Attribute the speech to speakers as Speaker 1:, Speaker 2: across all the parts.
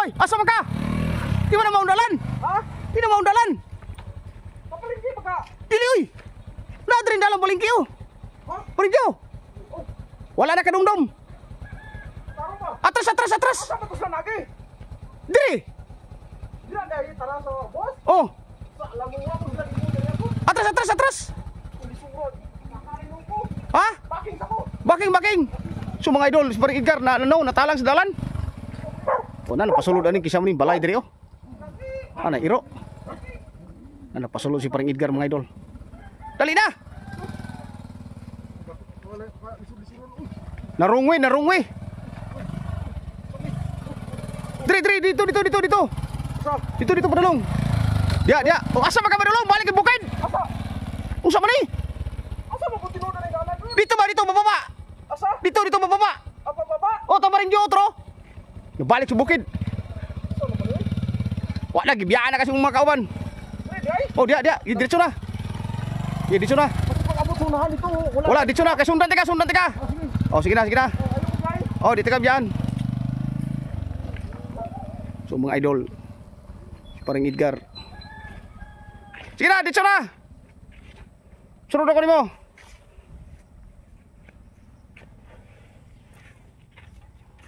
Speaker 1: Hoy, asa man ka? Di mo na maundalan.
Speaker 2: Ha?
Speaker 1: Di na maundalan.
Speaker 2: Papalingki pa ka.
Speaker 1: Dili oy. Na diri dalang palengke oh.
Speaker 2: Ha?
Speaker 1: Paring Joe. Wala na kadumdum.
Speaker 2: Taro ba?
Speaker 1: Atras, atras, atras.
Speaker 2: Asa ba to sa nagi?
Speaker 1: Diri.
Speaker 2: Dira dai tara sa boss.
Speaker 1: Oh,
Speaker 2: Sa lamuwa ko sa dimo diri ako.
Speaker 1: atras, atras, atras.
Speaker 2: Kulisurod. Kakain ko.
Speaker 1: Ha?
Speaker 2: Baking sa ko.
Speaker 1: Baking, baking. So mga idol, si Paring Edgar na ano, natalang sa dalan. O na, napasulod ani kisa mo ning balay diri oh. Ana iro. Na napasulod si Paring Edgar, mga idol. Dali na. Narungwe, narungwe. Diri, diri, dito, dito, dito, dito.
Speaker 2: Asa?
Speaker 1: Dito, dito padulong. Dia, dia. O asa man ka padulong? Balik kay bukid.
Speaker 2: Asa?
Speaker 1: Unsa man ni?
Speaker 2: Asa mo ko tinuod na dalan?
Speaker 1: Dito ba, dito bababa.
Speaker 2: Asa?
Speaker 1: Dito, dito bababa.
Speaker 2: Apa baba?
Speaker 1: O tama rin yung otro. Nabalik sa bukid.
Speaker 2: Asa mo ba?
Speaker 1: Wa na gibiyaan na kasi mga kauban.
Speaker 2: Diri dai.
Speaker 1: Oh, dia dia, diretso na. Di diretso na.
Speaker 2: Kasi pag abot sa unahan dito wala.
Speaker 1: Wala, diretso na, kay sundan tika, sundan tika.
Speaker 2: Ah, sige.
Speaker 1: Oh, sige na, sige na.
Speaker 2: Oh, ayaw ko dai.
Speaker 1: Oh, dito ka biyan. So mga idol, si Paring Edgar. Sige na, diretso na. Sunod ako nimo.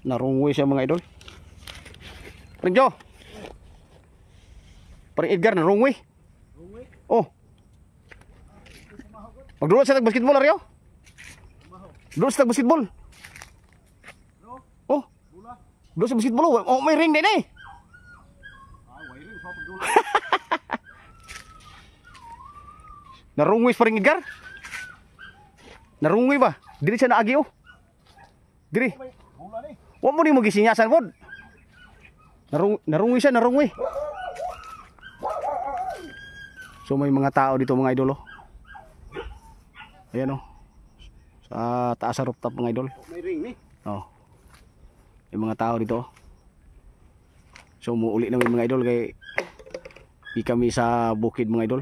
Speaker 1: Narungwe siya, mga idol. Paring Joe. Paring Edgar, narungwe. Oh. Magdulo siya tag basketball, Aryo. Dulo siya tag basketball. Oh. Dulo sa basketball. Oh, oh, may ring din eh. Narungwi pa rin Edgar. Narungwi ba? Dili siya naagi oh. Diri. Wa mo ni mo gisinyasan pod. Narungwi siya, narungwi. So may mga tao dito, mga idol oh. Ayan oh. Sa taas sa rooftop, mga idol.
Speaker 2: May ring ni.
Speaker 1: Oh. May mga tao dito. So umuuli na mga idol kay di kami sa bukid, mga idol.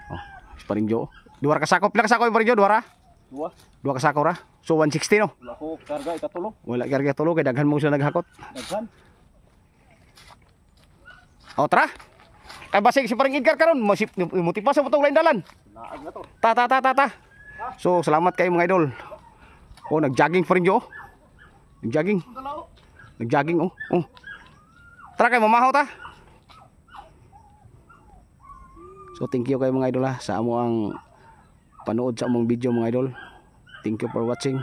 Speaker 1: Oh, si Paring Joe. Duha ra ka sako, pila ka sako yung Paring Joe? Duha ra?
Speaker 2: Dua.
Speaker 1: Duha ka sako ra. So 160 no.
Speaker 2: Wala ko karga ikatulo.
Speaker 1: Wala karga tulo kay daghan mo sila naghakot.
Speaker 2: Daghan.
Speaker 1: Oh, tara. Kay basig si Paring Edgar karon, mutipa sa motong lain dalan.
Speaker 2: Naag na to.
Speaker 1: Ta ta ta ta ta. So salamat kayo, mga idol. Oh, nagjogging Paring Joe. Nagjogging. Nagjogging oh. Oh. Tara kay mamahaw ta. So thank you kayo, mga idol ha, sa amo ang panood sa among video, mga idol. Thank you for watching.